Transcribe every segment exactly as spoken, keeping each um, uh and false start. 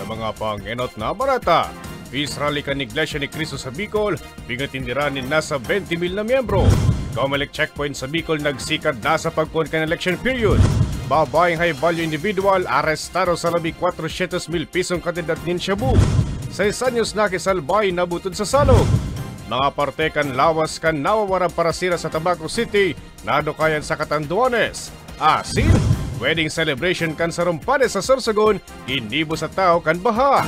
Mga pangenot na bareta. Peace Rally kan Iglesia ni Cristo sa Bicol, pinatindiran nin nasa twenty mil na miyembro. Comelec checkpoint sa Bicol nagsikad na sa pagpoon kan election period. Babaeng high value individual arestado sa labi kwatrosyentos mil pisong kantidad nin shabu. Seis anyos nakisalbay nabutod sa salog. Mga parte kan lawas kan nawawaran parasira sa Tabaco City, nadukayan sa Catanduanes. Asin, wedding celebration kan Sarumpanes sa Sorsogon, ginibo sa tahaw kan baha.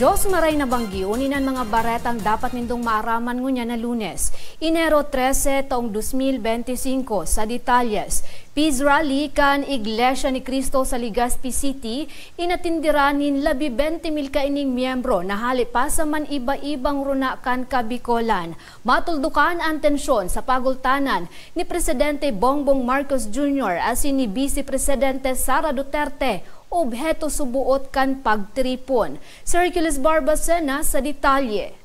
Dios maray na banggi, uni nan mga baretang dapat nindong maaraman ngunyan na Lunes, Enero trese, taong dos mil benti singko. Sa detalyes, Peace Rally kan Iglesia ni Cristo sa Legazpi City, inatindiran nin labi benti mil kaining miyembro na hale pa sa man iba-ibang runa kan Kabikolan. Matuldukan an tensyon sa pagultanan ni Presidente Bongbong Marcos Junior asin ni Vice Presidente Sara Duterte, obheto suboot kan pagtiripon. Si Hercules Barbacena sa detalye.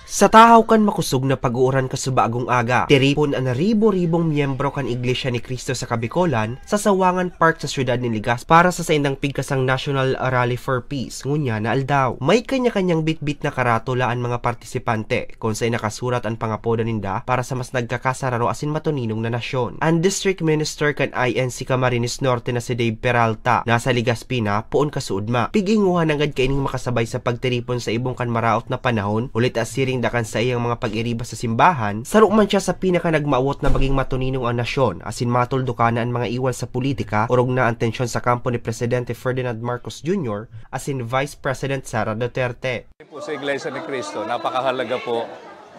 Sa tahaw kan makosog na pag-uuran kasubaagong aga, tiripon an ribo-ribong miyembro kan Iglesia ni Cristo sa Kabikolan sa Sawangan Park sa siyudad nin Legazpi para sa saindang pigkasang National Rally for Peace ngunyan na aldaw. May kanya-kanyang bitbit na karatula an mga partisipante, kun saen nakasurat an pangapoda ninda para sa mas nagkakasararo asin matuninong na nasyon. An District Minister kan I N C Camarines Norte na si Dave Peralta, nasa Legazpi na, poon kasuodma. Pig-inguha nanggad kaining makasabay sa pagtiripon sa ibong kan maraot na panahon, huli ta siring da kan saiyang mga pag-iriba sa simbahan, saro man siya sa pinakanagmawot na maging matuninong an nasyon, asin matuldukan na an mga iwal sa politika, orog na an tensyon sa kampo ni Presidente Ferdinand Marcos Junior asin Vice President Sara Duterte. Po sa Iglesia ni Cristo, napakahalaga po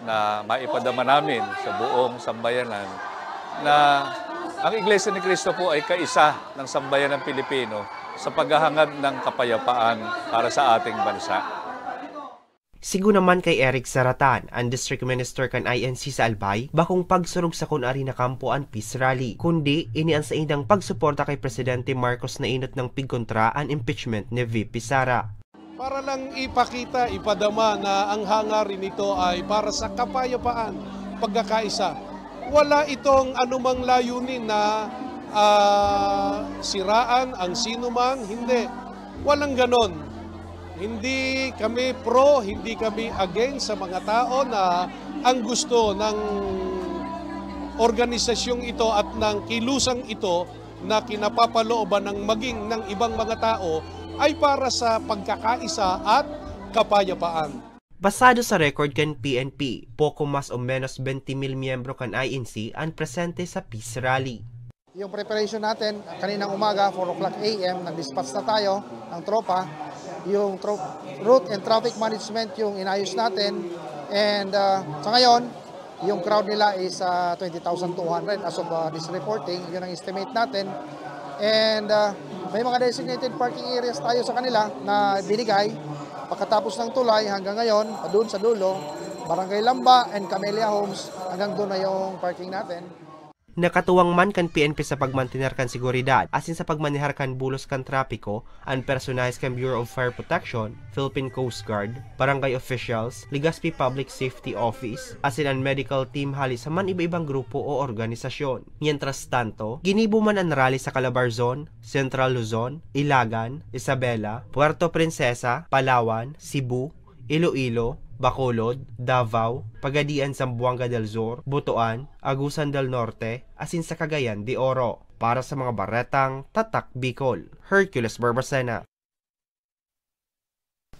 na maipadama namin sa buong sambayanan na ang Iglesia ni Cristo po ay kaisa ng sambayanang Pilipino sa paghahangad ng kapayapaan para sa ating bansa. Sigo naman kay Eric Saratan, an District Minister kan I N C sa Albay, bakong pagsurog sa kun ari na kampo an peace rally, kundi ini an saindang pagsuporta kay Presidente Marcos na inot nang pigkontra an impeachment ni V P Sara. Para lang ipakita, ipadama na ang hangarin nito ay para sa kapayapaan, pagkakaisa. Wala itong anumang layunin na, ah, siraan ang sinumang, hindi. Walang ganon. Hindi kami pro, hindi kami against sa mga tao na ang gusto ng organisasyong ito at ng kilusang ito na kinapapalooban ng maging ng ibang mga tao ay para sa pagkakaisa at kapayapaan. Basado sa record kan P N P, poko mas o menos bente mil miyembro kan I N C an presente sa peace rally. Yung preparation natin, kaninang umaga, four o'clock A M, nag-dispatch na tayo ng tropa. Yung tro-, route and traffic management yung inayos natin. And, ah, sa ngayon, yung crowd nila is, ah, twenty thousand two hundred as of, ah, this reporting. Yun ang estimate natin. And, ah, may mga designated parking areas tayo sa kanila na binigay. Pagkatapos ng tulay hanggang ngayon, pa doon sa dulo, Barangay Lamba and Camellia Homes, hanggang doon na yung parking natin. Nakatuwang man kan P N P sa pagmantener kan seguridad asin sa pagmanehar kan bulos kan trapiko an personahes kan Bureau of Fire Protection, Philippine Coast Guard, barangay officials, Legazpi Public Safety Office, asin an medical team hali sa man iba-ibang grupo o organisasyon. Mientras tanto, ginibo man an rally sa Calabarzon, Central Luzon, Ilagan, Isabela, Puerto Princesa, Palawan, Cebu, Iloilo, Bacolod, Davao, Pagadian, Zamboanga del Sur, Butuan, Agusan del Norte, asin sa Cagayan de Oro. Para sa mga baretang Tatak Bicol, Hercules Barbacena.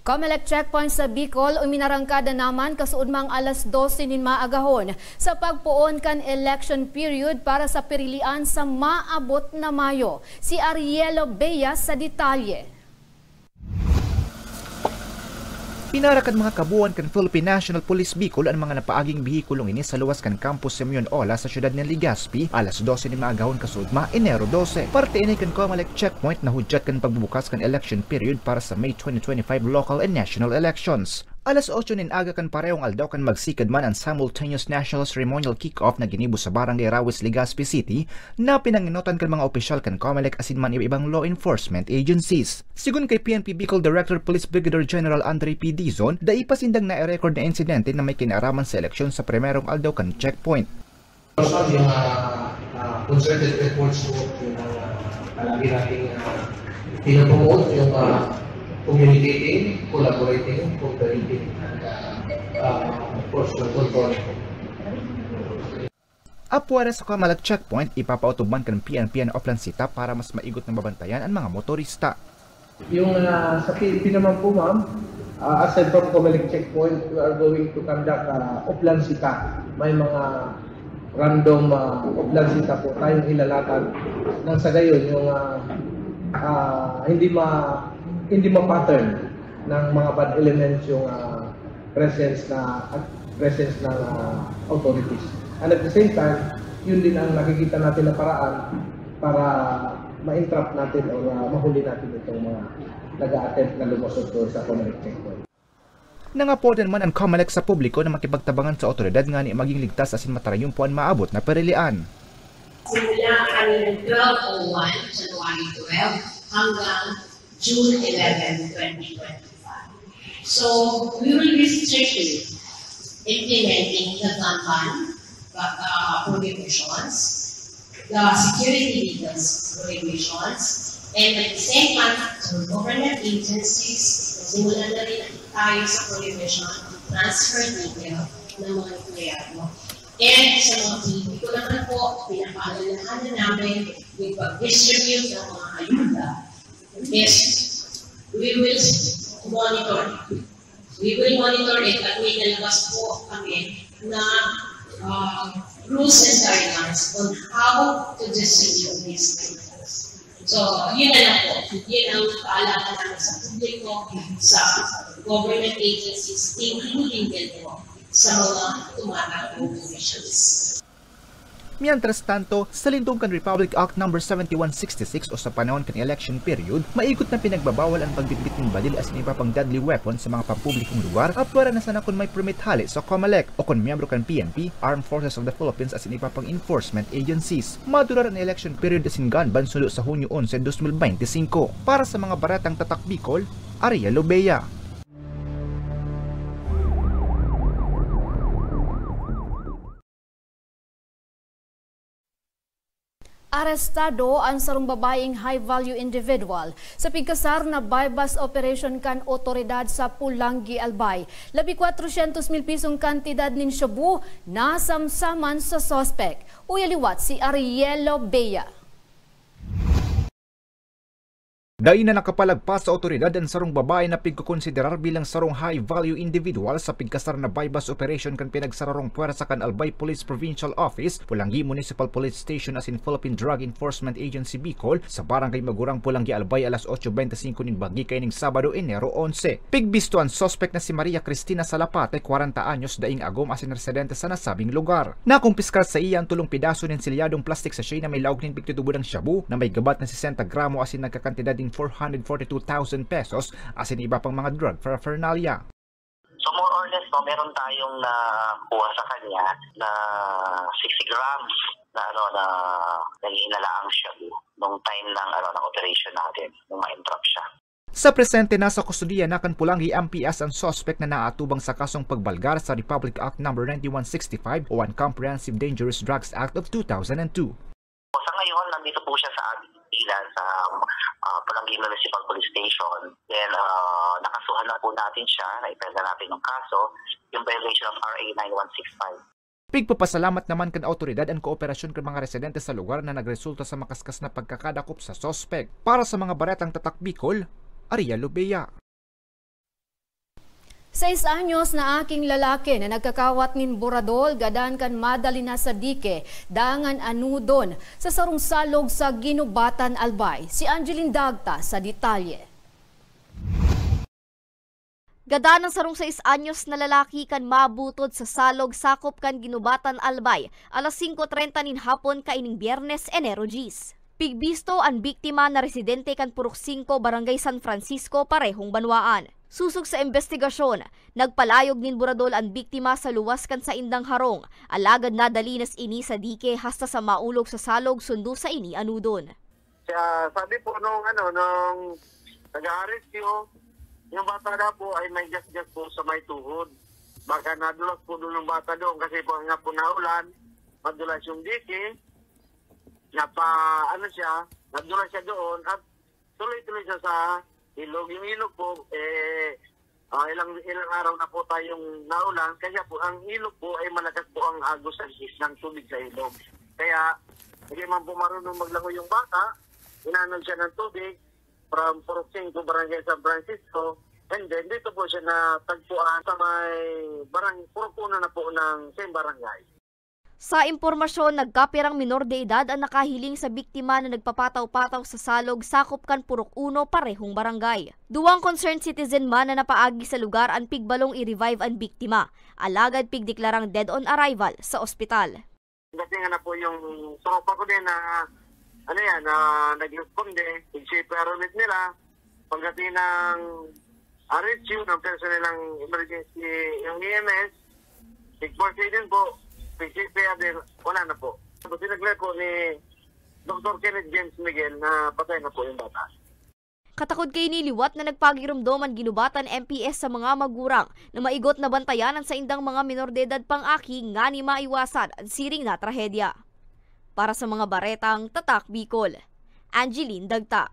Comelec checkpoint sa Bicol, uminarangkada naman kasuodmang alas dose nin maagahon sa pagpoon kan election period para sa pirilian sa maabot na Mayo. Si Arielo Bea sa detalye. Inara kan mga kabuan kan Philippine National Police Bicol an mga napaaging behikulong ini sa luwas kan Campus Simeon Ola sa siyudad nin Legazpi, alas dose nin maagahon kasuodma, Enero dose. Parte ini kan Comelec checkpoint na hudyat kan pagbubukas kan election period para sa May twenty twenty-five local and national elections. Alas otso nin aga kan parehong aldaw kan magsikad man an simultaneous national ceremonial kick-off na ginibo sa Barangay Rawis, Legazpi City, na pinangenotan kan mga opisyal kan Comelec asin man iba-ibang law enforcement agencies. Sigon kay P N P Bicol Director Police Brigadier General Andre P. Dizon, dai pa sindang nai-record na insidente na may kinaaraman sa eleksyon sa primerong aldaw kan checkpoint. Yung, ah, ah, concerted efforts po, yun ang, ah, palagi nating, ah, pinopromote, yung, ah, communicating, collaborating, cooperating, and, ah, ah, of course, yung control. Apwera sa Comelec checkpoint, ipapaotob man kan P N P an Oplan Cita para mas maigot na mabantayan an mga motorista. Yung, ah, sa P N P naman po, ma'am, ah, aside from Comelec checkpoint, we are going to conduct, ah, Oplan Cita. May mga random, ah, Oplan Cita po tayong ilalatag. Nang sa gayon, yung, ah, ah, hindi ma-, hindi ma-pattern ng mga bad elements yung, ah, presence na, at presence ng, ah, authorities. And at the same time, yun din ang nakikita natin na paraan para ma-entrap natin o, ah, mahuli natin itong mga nag-a-attempt na lumusot doon sa Comelec checkpoint. Nangapodan man an Comelec sa publiko na makipagtabangan sa awtoridad ngani maging ligtas asin matarayumpo an maabot na perilian. Simula kaninang twelve oh one, January twelve, hanggang June eleven, twenty twenty-five. So, we will be strictly implementing the Gamban, uh, prohibitions, the security details prohibitions, and at the same time, through government agencies, simulan na rin tayo sa prohibition ng transfer detail ng mga empleyado. And sa mga P N P ko naman po, pinapaalalahanan namin yung pag-distribute ng mga ayuda is we will monitor. We will monitor it at may nalabas po kami na, ah, rules and guidelines on how to distribute these items. So, yun na lang po. Yun ang paalala namin sa publiko, sa government agencies, including din po sa mga tumatangkang officials. Mientras tanto, sa lindong kan Republic Act number seventy-one sixty-six o sa panahon kan election period, maigot na pinagbabawal an pagbitbit nin baril asin iba pang deadly weapon sa mga pampublikong lugar, apwera na sana kun may permit hale sa Comelec o kun miyembro kan P N P, Armed Forces of the Philippines asin iba pang enforcement agencies. Madurar an election period asin Gamban sundo sa Hunyo onse, dos mil bente singko. Para sa mga baretang Tatak Bicol, Ariel Lobea. Arestado an sarong babaeng high-value individual sa pigkasar na buy-bust operation kan otoridad sa Polangui, Albay. Labi kwatrosyentos mil pisong kantidad nin shabu nasamsaman sa suspek. Uya liwat si Arielo Bea. Dai na nakapalagpas sa otoridad an sarong babae na pigkokonsiderar bilang sarong high-value individual sa pigkasar na buy-bust operation kan pinagsararong pwersa kan Albay Police Provincial Office, Polangui Municipal Police Station asin Philippine Drug Enforcement Agency Bicol sa Barangay Magurang, Polangui, Albay, alas otso bente singko nin banggi kaining Sabado, Enero onse. Pigbisto an suspek na si Maria Cristina Salapate, kwarenta anyos, daing agom asin residente sa nasabing lugar. Nakumpiskar saiya an tolong pedaso nin selyadong plastic sachet na may laog nin pigtutubod ang shabu na may gabat na sesenta gramo asin nagkakantidad nin four hundred forty-two thousand pesos asin iba pang mga drug paraphernalia. So, more or less, no, meron tayong nakuha sa kanya na sixty grams na, ano, na naghihinalaang shabu nung time ng, ano, ng operation natin, nung ma-entrap siya. Sa presente, nasa kustodiya na kan Polangui M P S an suspek na naatubang sa kasong pagbalgar sa Republic Act number ninety-one sixty-five o an Comprehensive Dangerous Drugs Act of two thousand and two. Sa ngayon, nandito po siya sa ating pila sa, ah, Polangui Municipal Police Station. Then, ah, nakasuhan na po natin siya, na-file na natin yung kaso, yung violation of R A nine one six five. Pigpapasalamat naman kan awtoridad an kooperasyon kan mga residente sa lugar na nagresulta sa makaskas na pagkakadakop sa suspek. Para sa mga baretang Tatak Bicol, Ariel Lobea. Sais anyos na aking lalaki na nagkakawat nin buradol gadan kan madali na sa dike, dangan anudon sa sarong salog sa Guinobatan, Albay. Si Angeline Dagta sa detalye. Gadan an sarong sais anyos na lalaki kan mabutod sa salog sakop kan Guinobatan, Albay, alas singko trenta nin hapon kaining Biyernes, Enero diyes. Pigbisto an biktima na residente kan Purok singko, Barangay San Francisco, parehong banwaan. Sosog sa imbestigasyon, nagpalayog nin buradol an biktima sa luwas kan saindang harong, alagad nadalinas ini sa dike hasta sa maulog sa salog sundo sa ini anodon. Siya, sabi po nung, ano, nung nag-a-rescue, yung bata daw po ay may gasgas po sa may tuhod. Baka nadulas po doon yung bata doon kasi po nga po naulan, madulas yung dike, napa, ano siya, nadulas siya doon at tuloy-tuloy siya sa ilog. Yung ilog po, eh, ah, ilang, ilang araw na po tayong naulan, kaya po ang ilog po ay malakas po ang agos ng, ng tubig sa ilog. Kaya, hindi man po marunong maglangoy yung bata, inanod siya ng tubig from Purok singko, Barangay San Francisco, and then dito po siya natagpuan sa may barang-, Purok uno na po ng same barangay. Sa impormasyon, nagkapirang minor de edad an nakahiling sa biktima na nagpapataw-pataw sa salog sakop kan Purok uno, parehong barangay. Duwang concerned citizen man na napaagi sa lugar an pigbalong i-revive an biktima, alagad pigdeklarang dead on arrival sa ospital. Dating na po yung tropa ko din na, ano yan, na nag-responde, pig-C P R ulit nila. Pagdating ng R S U, ng personnel ng emergency, yung E M S, pig-first aid din po, pig-C P R din, wala na po. Tapos sinagli po ni Doktor Kenneth James Miguel na patay na po yung bata. Katakod kaini, liwat na nagpagiromdom an Guinobatan M P S sa mga magurang na maigot na bantayan an saindang mga minor de edad pang aki ngani maiwasan an siring na trahedya. Para sa mga baretang Tatak Bicol, Angeline Dagta.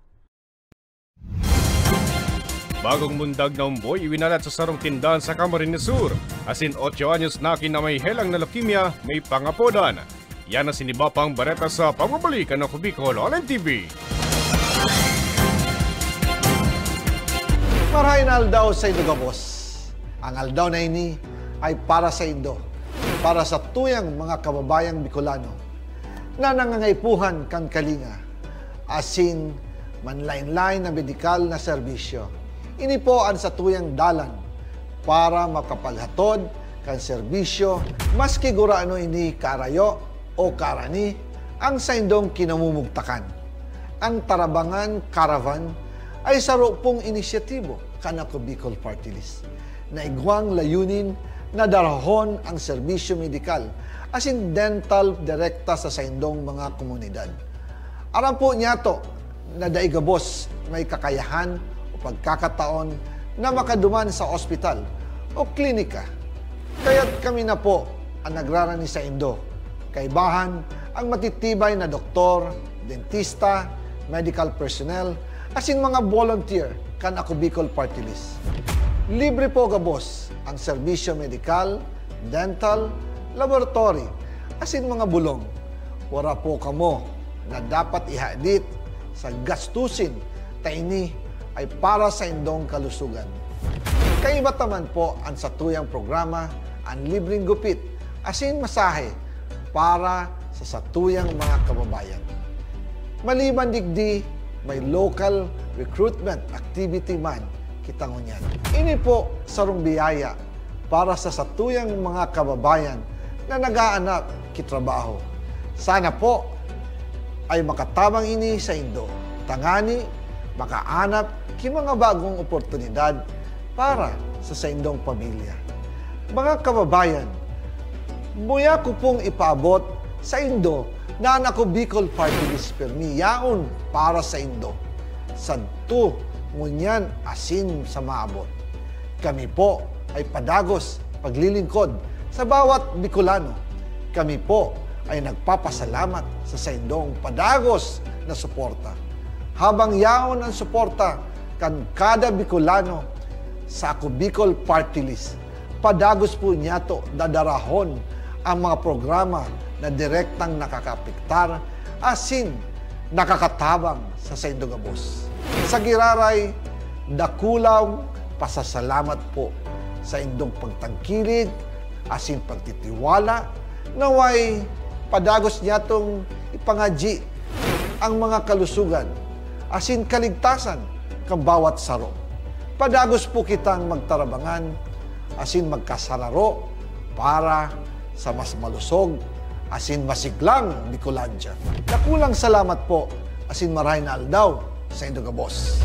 Bagong mundag na omboy iwinalat sa sarong tindahan sa Camarines Sur. Asin otso anyos na aki na may helang na leukemia, may pangapodan. Yan na siniba pang bareta sa pagbabalik kan Ako Bicol Online T V. Marahay na aldaw sa indo gabos. Ang aldaw na ini ay para sa indo, para sa tuyang mga kababayang Bicolano na nangangaipuhan kan kalinga, asin manlaen-laen na medikal na serbisyo. Ini po an satuyang dalan para makapaghatod kan serbisyo, maski gurano ini kaarayo o kaarani ang saindong kinamumugtakan. Ang Tarabangan Caravan ay saro pong inisyatibo kan Ako Bicol Party List na igwang layunin na darahon ang serbisyo medikal asin dental direkta sa saindong mga komunidad. Aram po niyato na dai gabos may kakayahan o pagkakataon na makaduman sa ospital o klinika. Kaya't kami na po an nagrarani saindo. Kaibahan ang matitibay na doktor, dentista, medical personnel, asin mga volunteer kan Ako Bicol Party List. Libre po gabos ang serbisyo medikal, dental, laboratory, asin mga bulong. Wara po kamo na dapat ihadit sa gastusin ta ini ay para sa indong kalusugan. Kaiba ta man po an satuyang programa, an libreng gupit asin masahe para sa satuyang mga kababayan. Maliban digdi, may local recruitment activity man kita ngunyan. Ini po sarong biyaya para sa satuyang mga kababayan na nag-aanap ki trabaho. Sana po ay makatabang ini saindo, tangani makaanap ki mga bagong oportunidad para sa saindong pamilya. Mga kababayan, muya ko pong ipaabot saindo na an Ako Bicol Party List pirmi yaon para saindo, sadto, ngunyan asin sa maabot. Kami po ay padagos paglilingkod sa bawat Bicolano. Kami po ay nagpapasalamat sa saindong padagos na suporta. Habang yaon an suporta kan kada Bicolano sa Ako Bicol Party List, padagos po niyato dadarahon ang mga programa na direktang nakakaapektar asin nakakatabang sa saindo gabos. Sa giraray, dakulang pasasalamat po sa indong pagtangkilik asin pagtitiwala. Naway padagos niyatong ipangadyi ang mga kalusugan asin kaligtasan kan bawat saro. Padagos po kitang magtarabangan asin magkasararo para sa mas malusog asin masiglang Bicolandia. Dakulang salamat po asin marahay na aldaw saindo gabos.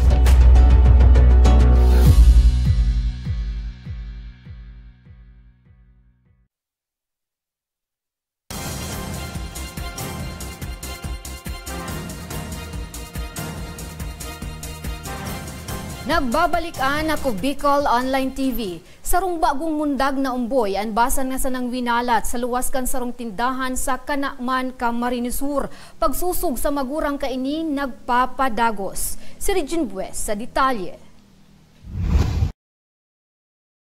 Nagbabalik an Ako Bicol Online T V. Sarong bagong mundag na umboy an basang na sanang winalat sa luwas kan sarong tindahan sa Canaman, Camarines Sur, pagsosog sa magurang kaini nagpapadagos. Si Regine Bues sa detalye.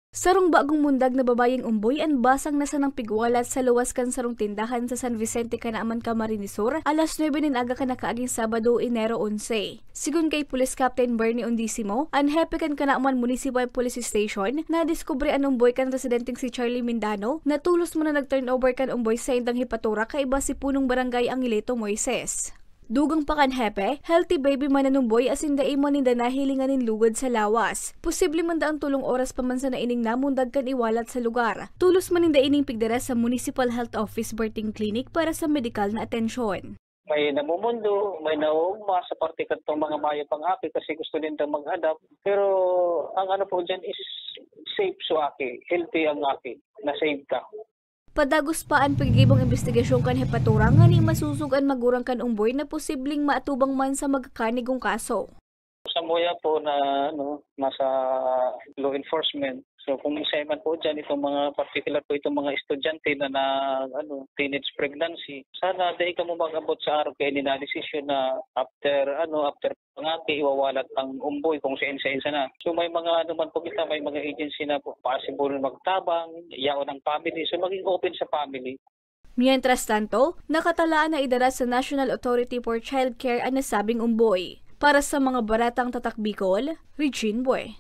Sarong bagong mundag na babayeng umboy an basang na sanang pigwalat sa luwas kan sarong tindahan sa San Vicente, Canaman, Camarines Sur, alas nuebe nin aga kan nakaaging Sabado, Enero onse. Sigon kay Police Captain Bernie Ondisimo, an hepe kan Canaman Municipal Police Station, nadiskubre an umboy kan residenteng si Charlie Mindano, na tolos man na nag-turnover kan umboy sa saindang hepatura kaiba si Punong Barangay Angelito Moises. Dugang pa kan hepe, healthy baby man an umboy asin dai man ninda nahilingan nin lugod sa lawas. Posible man daang tolong oras pa man sana ining namundag kan iwalat sa lugar. Tolos man ninda ining pigdara sa Municipal Health Office Birthing Clinic para sa medikal na atensyon. May namumundo, may nauugma sa parte kadtong mga mayo pang aki kasi gusto nindang mag-adopt. Pero ang ano po dyan is safe so aki, healthy ang aki, na-save ka. Padagos pa an pagigibong imbestigasyon kan hepatura ngani masosog an magurang kan umboy na posibleng maatubang man sa magkakanigong kaso. Sa muya po na, ano, nasa law enforcement. So, kung isa man po dyan, itong mga particular po, itong mga estudyante na, na, ano, teenage pregnancy, sana dai kamo mag-abot sa arog kaini na desisyon na after, ano, after pangaki, iwawalat ang umboy kung sain-sain sana. So, may mga, ano man po kita, may mga agency na po, possible magtabang, yaon ang family. So, maging open sa family. Mientras tanto, nakatalaan na idara sa National Authority for Childcare an nasabing umboy. Para sa mga baretang Tatak Bicol, Regine Bue.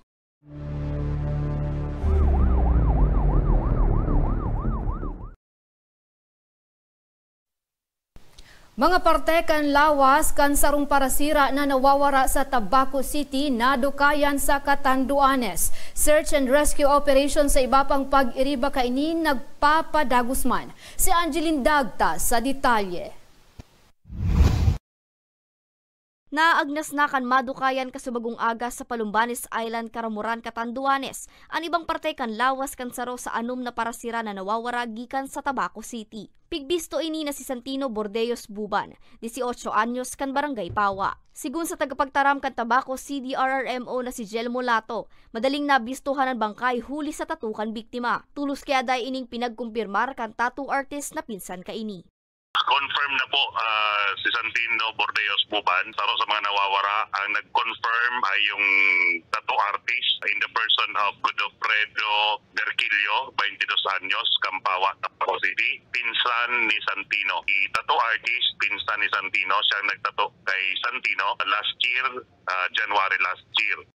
Mga parte kan lawas kan sarong parasira na nawawara sa Tabaco City nadukayan sa Catanduanes. Search and rescue operation sa iba pang pag-iriba kaini nagpapadagos man. Si Angeline Dagta sa detalye. Naagnas na kan madukayan kasubagong aga sa Palumbanes Island, Caramoran, Catanduanes, an ibang parte kan lawas kan saro sa anom na parasira na nawawara gikan sa Tabaco City. Pigbisto ini na si Santino Bordeos Buban, dieciocho anyos, kan Barangay Pawa. Sigon sa tagapagtaram kan Tabaco C D R R M O na si Jelmo Lato, madaling nabistohan an bangkay huli sa tattoo kan biktima. Tolos kaya dai ining pinagkumpirmar kan tattoo artist na pinsan kaini. Confirm na po, ah, si Santino Bordeos Buban, saro sa mga nawawara. Ang nag-confirm ay yung tattoo artist in the person of Godofredo Berquillo, twenty-dos anyos, Campawa, Tabaco City, pinsan ni Santino. Si tattoo artist, pinsan ni Santino, siyang nagtato kay Santino last year, ah, January last year.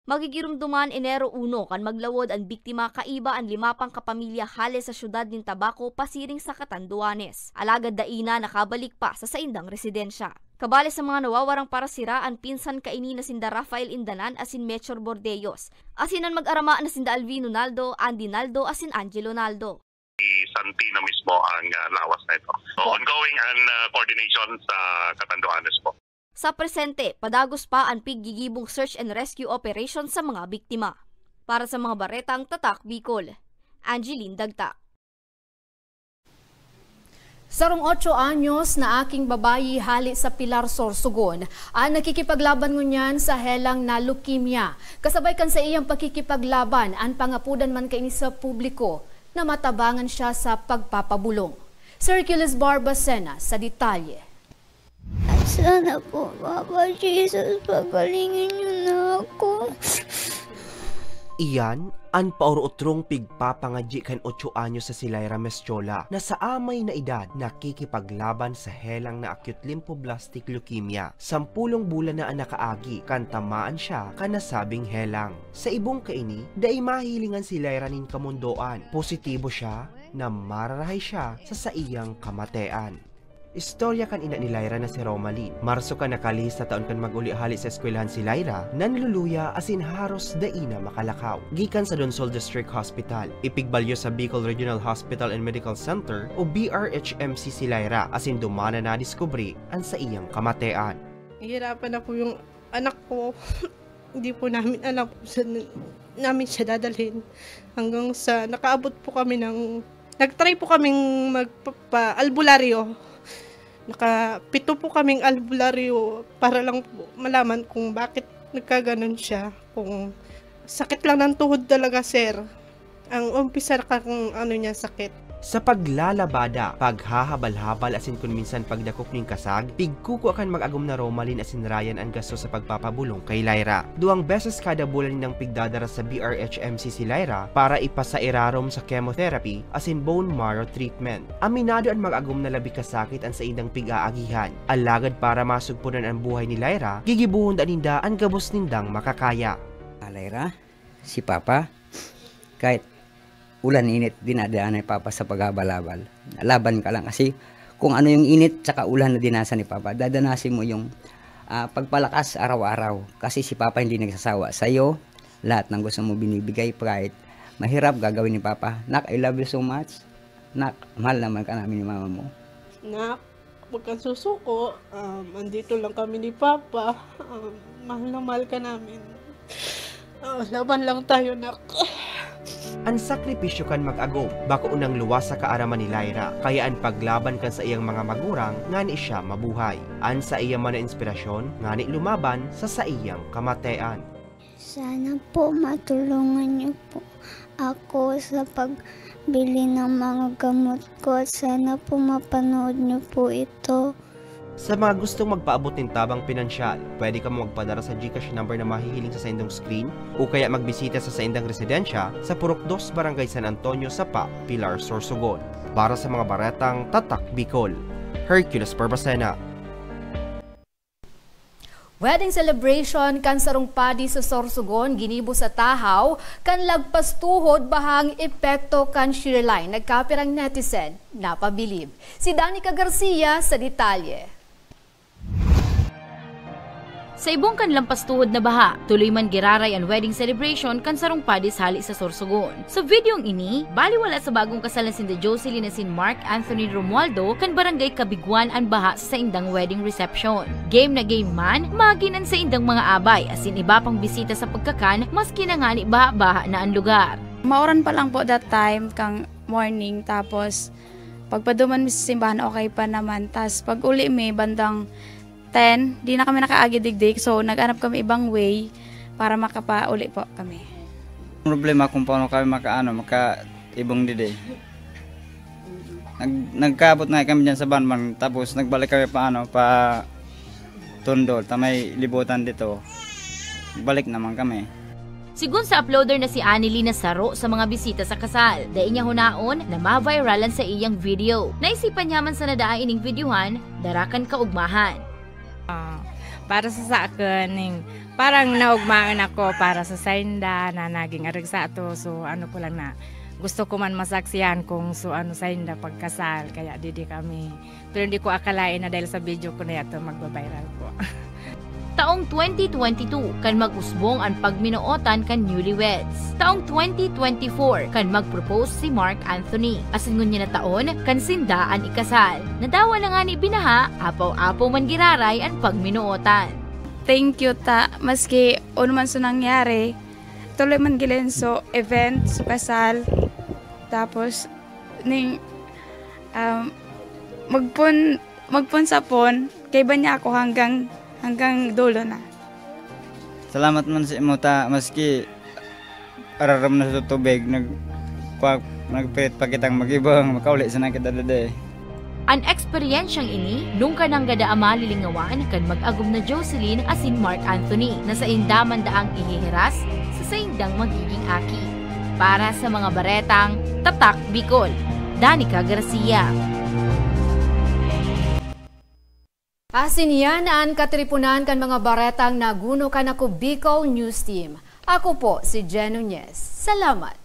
Magigiromdoman Enero uno kan maglawod an biktima kaiba an lima pang kapamilya hale sa siyudad nin Tabaco pasiring sa Catanduanes. Alagad dai na nakabalik pa sa saindang residensya. Kabale sa mga nawawarang parasira an pinsan kaini na sinda Rafael Indanan asin Mechor Bordeos, asin an mag-arama na sinda Alvino Naldo, Andy Naldo asin Angelo Naldo. Si Santino mismo ang, ah, lawas na ito. So, ongoing ang, ah, coordination sa Catanduanes po. Sa presente, padagos pa an piggigibong search and rescue operation sa mga biktima. Para sa mga baretang Tatak Bicol, Angeline Dagta. Sarong otso anyos na aking babayi hale sa Pilar, Sorsogon, an nakikipaglaban ngunyan sa helang na leukemia. Kasabay kan saiyang pakikipaglaban, an pangapodan man kaini sa publiko na matabangan siya sa pagpapabulong. Si Hercules Barbacena sa detalye. Sana po, Papa Jesus, pagalingan niyo na ako. Iyan an paorotrong pigpapangadyi kan otso anyos na si Lyra Mestiola, na sa amay na edad nakikipaglaban sa helang na acute lymphoblastic leukemia. Sampulong bulan na an nakaagi kan tamaan siya kan nasabing helang. Sa ibong kaini, dai mahilingan si Lyra nin kamondoan. Positibo siya na mararahay siya sa saiyang kamatean. Istorya kan ina ni Lyra na si Romaline. Marso kan nakalihis na taon kan mag-uli hali sa eskwelahan si Lyra, nanluluya asin haros dai na makalakaw. Gikan sa Donsol District Hospital, ipigbalyo sa Bicol Regional Hospital and Medical Center o B R H M C si Lyra, asin duman na nadiskubre an saiyang kamatean. Nahihirapan na po yung anak ko. Hindi po namin alam kung saan namin siya dadalhin. Hanggang sa nakaabot po kami ng, nag-try po kaming magpa-, pa-albularyo. Nakapito po kaming albularyo para lang po malaman kung bakit nagkaganon siya. Kung sakit lang ng tuhod talaga, sir. Ang umpisa kan ano niya, sakit. Sa paglalabada, paghahabal-habal asin kun minsan pagdakop nin kasag, pigkukua kan mag-agom na Romaline asin Ryan an gasto sa pagpapabolong kay Lyra. Duwang beses kada bulan nindang pigdadara sa B R H M C si Lyra para ipasairarom sa chemotherapy asin bone marrow treatment. Aminado an mag-agom na labi kasakit an saindang pig-aagihan. Alagad para masugponan an buhay ni Lyra, gigibohon daa ninda an gabos nindang makakaya. Ah, Lyra, si Papa, kahit ulan, init, dinadaan ni Papa sa paghabal-habal. Laban ka lang kasi kung ano yung init tsaka ulan na dinasa ni Papa, dadanasin mo yung, ah, pagpalakas araw-araw. Kasi si Papa hindi nagsasawa sa'yo. Lahat ng gusto mo binibigay, kahit mahirap, gagawin ni Papa. Nak, I love you so much. Nak, mahal naman ka namin ni mama mo. Nak, huwag kang susuko. Um, andito lang kami ni Papa. Um, mahal na mahal ka namin. Ah, laban lang tayo, nak. An sakripisyo kan mag-agom, bako nang luwas sa kaaraman ni Lyra, kaya an paglaban kan saiyang mga magurang ngani siya mabuhay. An saiya man na inspirasyon, ngani lumaban sa saiyang kamatean. Sana po matulungan niyo po ako sa pagbili ng mga gamot ko at sana po mapanood niyo po ito. Sa mga gustong magpaabot nin tabang pinansyal, pwede kamo magpadara sa GCash number na mahihiling sa saindong screen o kaya magbisita sa saindang residensya sa Purok dos, Barangay San Antonio, Sapa, Pilar, Sorsogon. Para sa mga baretang Tatak Bicol, Hercules Barbacena. Wedding celebration kan sarong padi sa Sorsogon ginibo sa tahaw kan lagpas tuhod bahang epekto kan shear line. Nagkapirang netizen napabilib. Si Danica Garcia sa detalye. Sa ibong kan lampas tuhod na baha, tuloy man giraray an wedding celebration kan sarong padis hali sa Sorsogon. Sa videong ini, baliwala sa bagong kasal na sinda Jocelyn asin Mark Anthony Romualdo kan Barangay Cabiguan an baha sa saindang wedding reception. Game na game man, magin an saindang mga abay asin iba pang bisita sa pagkakan, maski na ngani baha-baha na an lugar. Mauran pa lang po that time, kan morning, tapos pagpaduman mi sa simbahan, okay pa naman. Tas pag-uli mi, bandang ten, di na kami nakaagi digdi. So, naghanap kami ibang way para makapauli po kami. Problema kung paano kami makaano, makaibong digdi. Nag-, nagkaabot na kami diyan sa Banban, tapos nagbalik kami pa ano, pa Tondo, ta may libutan dito. Balik naman kami. Sigon sa uploader na si Annelie na saro sa mga bisita sa kasal, dai niya hunaon na ma-viral an saiyang video. Naisipan niya man sana daa ining videohan, dara kan kaugmahan. Ah, para sa, sa akin, ning, parang naugmahan ako para sa sainda na naging arog sa ato. So, ano ko lang na, gusto ko man masaksihan kung so ano sainda pagkasal, kaya didi kami. Pero hindi ko akalain na dahil sa video ko na yato, magba-viral po. Taong twenty twenty-two, kan mag-usbong an pagminootan kan newlyweds. Taong twenty twenty-four, kan mag-propose si Mark Anthony. Asin ngunyan na taon, kan sinda an ikasal. Nadawa na ngani binaha, apaw-apaw man giraray an pagminootan. Thank you ta, maski ano man so nangyari, tuloy man gilen so event, so kasal. Tapos, ning, um, magpon-, magpon sa pon, kaiba niya ako hanggang, hanggang dulo na. Salamat man sa imo ta, maski araram na sa tubig, nag-, pa-, nagpilit pa kitang mag-ibang, makauli sana kita dede. An eksperyensyang ini, nungka nanggada an malilingawan kan mag-agom na Jocelyn asin Mark Anthony, na sainda man daang ihihiras sa saindang magiging aki. Para sa mga baretang Tatak Bicol, Danica Garcia. Asin iyan an katiriponan kan mga baretang naguno kan Ako Bicol News Team. Ako po si Jen Nunez. Salamat.